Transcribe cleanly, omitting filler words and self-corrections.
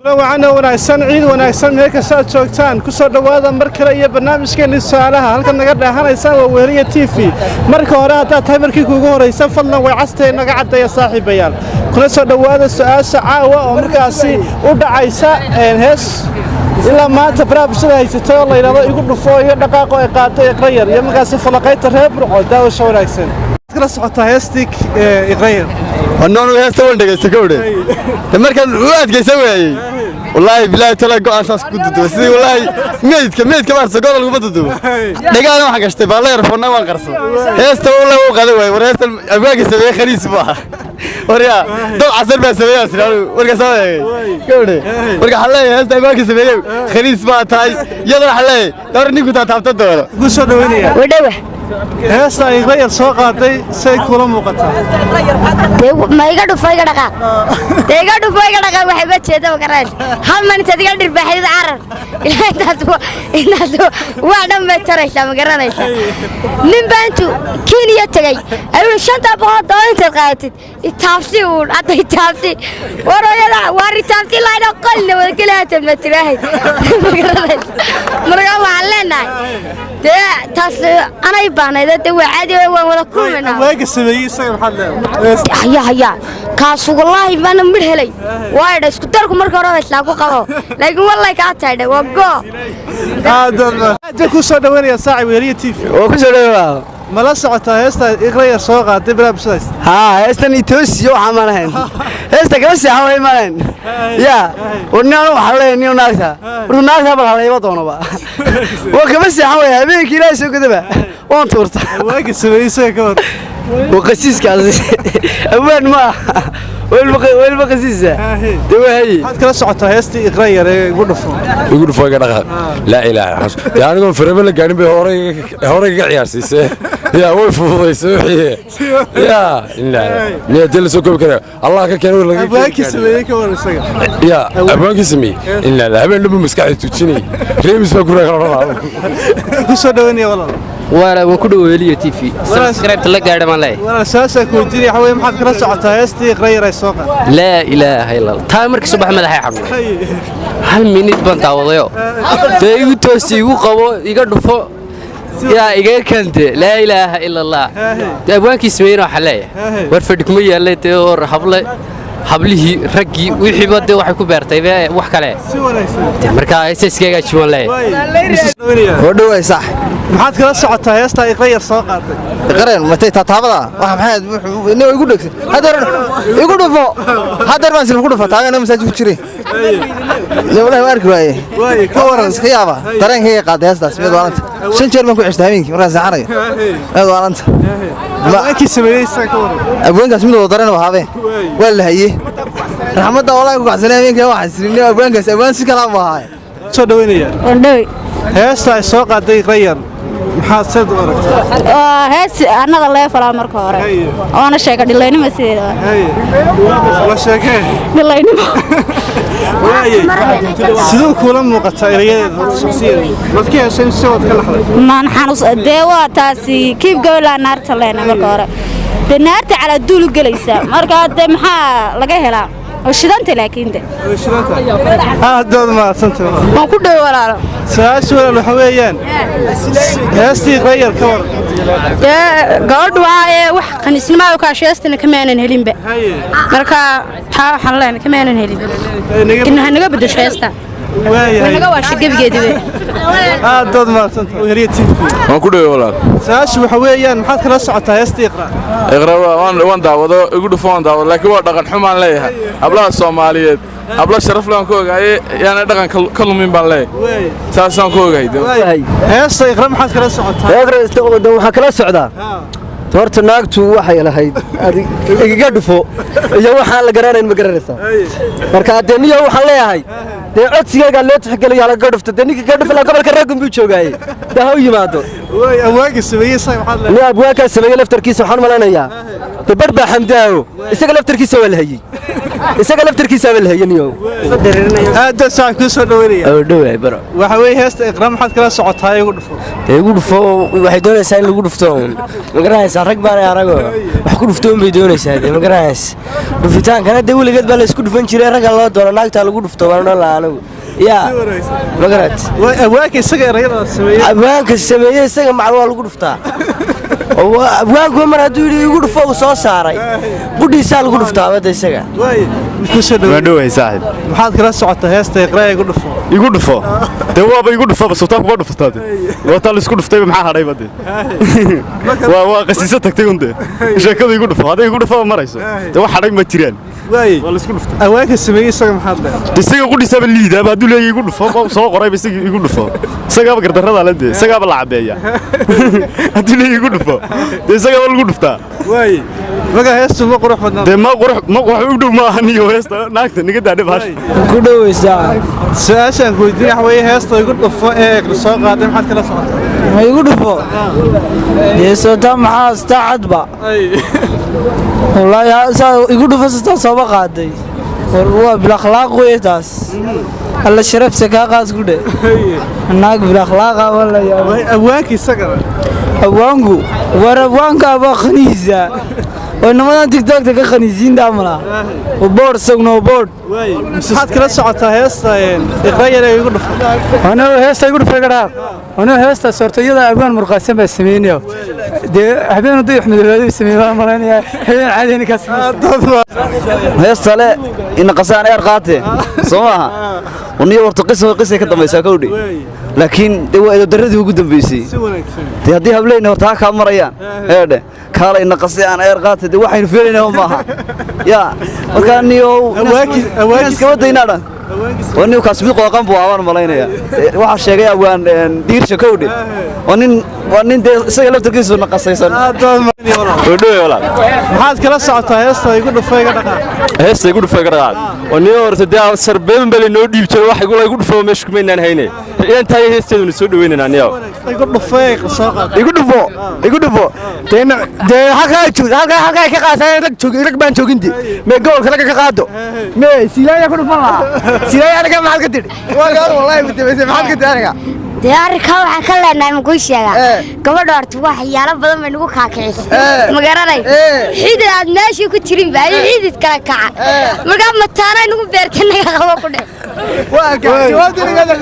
Wacan oo wanaagsan, ciid wanaagsan meel kasta aad joogtaan. Ku soo dhowaada mar kale iyo barnaamijkeenii su'aalaha. Halkan naga dhaahanaysaan waa Weheliya TV. Marka hore, haddaad tahay markii kuugu horraysa, fadlan way castay naga caddeeya. Saaxiibayaal, kula soo dhowaada su'aasha caawa oo markaasi u dhacaysa hees ilaa maanta baraha bulshada haysatay oo la yidhahdo "Igu Dhufo Iyo Dhaqaaqo" ay qaato Iqrayar iyo markaasi falaqaynta reer Burco. Daawasho wanaagsan. Kala socotaa heestii Iqrayar? Anoonu heesta waan dhegaysta kowdhe. De markaan u adkaysan waayey, wallaahi bilaahi tala, go'aan saas ku duduba sidii wallaahi meydka maarta go'da laguma dudubo. Dhagaana waxaan gashtay baalla yarfoonna waan qarsan. Heesta wallaahi u qadan waayey. War heestan abwaanka sameeye khaniis bu ahaa. War yaa dad casar baa sameeyey asir anigu markaasaa eegay kowdhe. Marka waxaan leeyahay, heesta abwaanka sameeyey khaniis baa tahay. Iyadana waxaan leeyahay, dawr ninku taa taabta doono. Ku soo dhoweynaya. Wadhawa. Heesta Iqrayar soo qaaday say kula muuqataa? Dee ma "Iga dhufo iga dhaqaaq"? Dee "Iga dhufo iga dhaqaaq" waxay uga jeeda magaraan hal man intaad iga dhirbaaxdid carar ilaa intaas waa dhan bay taraysaa, ma garanaysaa? Nin baa intuu Kenya tegey ayuu 500 dollar intaad qaadatid itaabsi uun hadda itaabsi war hooyada waar itaabsi lahayd qolna wadageli haatan ma tiraahay, ma garanaysa? Marka waxaan leenahay, dee taas anay baahnayd, dee waa caadi, waan wada kulmaynaa. Abwaanka sameeyey isaga maxaad leedahay? Haya haya, kaasu wallaahi baana midh helay. Waa idha isku darku marka horeba islaa ku qabo, laakiin wallahi kaa taydhe waa goo. Aad aad ku soo dhoweynaya saaxib Weheliya TV. Oo ku soo dhawaa. Ma la socotaa heesta Iqrayar soo qaaday baraha bulshada haysta? Haa, heestan itoosiyo waxaa ma lahayn. Heesta kama seexan way ma lahayn. Yaa war nin anu waxaan leeyahay, nin naagta warku naagta bal halayba doonoba waa kama seexan way habeenkii. Ilaahay soo godaba waan tuurta. Abwaanka sameeyey isaga ka hor? Waa qasiiskaasi, awaan ma aha, waa ilma qasiisa de waa haye. Maxaad kala socotaa heestii Iqrayar ee "Igu Dhufo"? "Igu Dhufo Iga Dhaqa", laa ilaaha dee anigoon faraba la gaarin bay horey horey iga ciyaarsiisee. Yaa way fududaysay wixii yaa miyaa dee la soo koobi karaya? Allah ka keenay laga. Abwaankii sameeyey ka war isaga? Yaa abwaankii sameeyey, inaa habeen dhanbu maskaxda tujinay, reemis baa ku raga. Ku soo dhaweynaya, walaal. Waana waan ku dhow Weheliya TV, subscribe la gaadha maan leeyahay. Walaal, saasaan ku weydiinaya, waxa weeye maxaad kala socotaa heestii Iqrayar ay soo qaaday? Laa ilaaha illa Allah, taa markii subax madaxay xanuunay. Hal minid baan daawadayo, dee igu toosi, igu qabo, iga dhufo, yaa igaga kante, laa ilaaha illa Allah. Dee abwaankii sameeyena waxaa leeyahay, war fadhi kuma yaallay. Dee war hable hablihii raggii wixiiba dee waxay ku beertay be wax kale. Si wanaagsan. Dee markaa heesta iskaga jiwan leeyahay. Oo dhaway sax. Maxaad kala socotaa heestaa Iqrayar soo qaaday? Qareen matay taataabada waxa maxay nin igu dhegsan hadeer "Igu dhufo", hadeer baan silf ku dhufa taagana masaajid ku jiray. Ne wallahi waan arki waaye. Waaye, ka waran? Iska yaaba dareenkayga qaaday heestaas mid waalanta. 5 jeer baan ku ceshtay habeenkii markaan seexanayo mid waalanta. Abwaankii sameeyey isaga ka waran? Abwaankaas mid wada dareen ahaabeen, waa la haye raxmadda wallahi ku kacsanay habeenkii. Waxaan isrinay abwaankaas abwaan si kala buu ahaay. Soo dhaweynaya. Wandhawi. Heesta ay soo qaaday Iqrayar maxaad seed u aragtaa? Waa hees annada lee falaa marka hore, waana sheeka dhilaynimo sideeda. Waa sheekee? Dhilaynimo. Waaye, siduu kuula muuqataa erayadeeda shakhsiyan? Maad ka heshay mise waad ka naxday? Maan xanuus dee, waa taasi kiib gawlaa naarta leena marka hore. Dee naarta calaa duulu gelaysa marka, dee maxaa laga helaa oo shidanta laakiin de. Aad baad mahadsantahay. Waan ku dhow, walaalo. Su-aasha, walaal, waxa weeyaan heestii Iqrayar ka waran? Dee gabadhu waa ee wax khaniisnimada kaasheestana kamaanan helinba. Marka taa waxaan leenahay kamaanan helin, ha naga bedesho heesta. Waayahay. Naga waasha gebigeediba. Aad baad mahadsantahay, Weheliya TV. Waan ku dhawey, walaal. Su-aashu waxa weeyaan, maxaad kala socotaa heestii Iqra? Iqra waan daawado, "Igu Dhufo" waan daawado, laakiin waa dhaqan xumaan leeyahay. Hablaha Soomaaliyeed hablo sharaf leh aan ku ogaaye, yaana dhaqan ka lumin baan leeyahay, saasaan ku ogahay. Heesta Iqra maxaad kala socotaa? Waxaa kala socdaa horta naagtu waxay lahayd "Igaga dhufo" iyo waxaan la garanayn, ma garanaysaa? Marka dee niyo waxaan leeyahay, dee codsigaygaa loo tixgeliyo, halagaga dhufto. Dee ninka kaga dhufi gobolka reer buu joogaaye, dee ha u yimaado. Abwaanka sameeyey isaga maxaad leedahay? Nin abwaankaa sameeyey laftarkiisa waxaan u malaynayaa dee barh baa xamdaaho, isaga laftarkiisa waa la hayey. Isaga laftarkiisaaba la hayaniyo. Aad saaxiib ku soo dhaweynaya. Oo dhawaay baro. Waxa weeye heesta Iqra maxaad kala socotaa igu dhufo? Igu dhufo waxay doonaysaa in lagu dhufto. Ma garanaysaa rag baan arago. Wax ku dhufto bay doonaysaa de ma garanaysaa. Dhufitaankana de weligeed baa la isku dhufan jiray ragga loo doono naagta lagu dhufto baan odhan lahaa anigu. Yaa ma garat. Abwaanka isaga erayada sameeyay. Abwaanka sameeyay isaga macal waa lagu dhuftaa. Abwaanku mar hadduu yidhi igu dhufo uu soo saaray. Qudhiisaa lagu dhuftaa wadda isaga. Waa dhawaay saaxiib. Maxaad kala socotaa heesta Iqra igu dhufo? Igu dhufo. De waaba igu dhufo sultaan kuma dhufataa de. Waa taa la isku dhuftay maxaa hadhay bade. Waa qasiisa tagtay un de. Sheekadu igu dhufo haday igu dhufo marayso. De wax hadhay ma jiraan. Waa la isku dhuftay. Abwaanka sameeyay isaga maxaad leedahay? Isaga qudhiisaba liidaaba hadduu leeyahay igu dhufo soo qorayba isaga igu dhufo. Isagaaba gardarrada la de isagaaba la cabeeya. Hadduu leeyahay igu dhufo de isagaaba lagu dhuftaa. Maga heestu ma qurux badnaa. De ma qurux ma wax u dhow ma ahan iyo heesta naagta niga daadhib hash. Ku dhaweysaa. Su'aashaan ku weydiin waxa weeye heesta igu dhufo ee Iqra soo qaaday maxaad kala socotaa? Ma igu dhufo? Dee soo maxaa astaa cadba. Wallaahi saa igu dhufo soo soo qaaday. Waa bil akhlaaq weey taas. Alla sharafta ka qaas ku dhe. Naag bil akhlaaq wallahi. Abwaanki isaga. Abwaanku war abwaanka waa khaniisa. Oo nimadan TikTok-ta ka khaniisiin daamala. Oo board sagno board. Maxaad kala socotaa heesta Iqra yar ee igu dhufo? Ana heesta igu dhufo garaa. Ana heesta sortayada abwaan murqaasan baa sameeyay. De habeen dayax madoobaad sameeyay malaynaya habeen caadi ninka sameeyay. Heesta le in qasaan eer qaate soo maaha. Waniyo warta qisoo qisay ka dambaysaa kowdhi. Laakiin de waa daradii ugu dambeysay. De haddii hableeyna horta ka marayaan. Eedhe kaalay naqasay aan eer qaate de waxaynu fiilaynaa ma aha. Ya marka niyo awaaki iska wadaynaa dhan. Waniyo kaas mid qooqan buu awaan malaynaya. Waxa sheegay awaan diirsha kowdhi. Waa nin de isaga laftarkiisu naqasaysan. Walaal. Maxaad kala socotaa heesta igu dhufo iga dhaqaaq? Heesta igu dhufo iga dhaqaaq. Waniyo horta de sarbeen bal inoo dhiib jiray wax igu dhufo meesha kuma inaan hayne. Inaan tahay heesteedu soo dhaweynana niyo. Igu dhufo soo qaad. Igu dhufo igu dhufo. Deena de halka joog halka halka ka qaasay rag joog rag baan joogin de. Me goolka laga ka qaado. Me silaaya ku dhufan la. Silaaya aniga maxaad ka tidhi? Waa gaar wallahi mutabaysan maxaad ka tidhi aniga? Dee arrinkaa waxaan ka leenahay ma kuu sheegaa gabadha horta waxyaalo badan bay nagu kaakicisay ma garanay xidid aad meeshii ku jirin ba ayo xidid kala kaca markaa mataanay nagu beertay naga qabo ku dheh. Waa jawaabtii naga.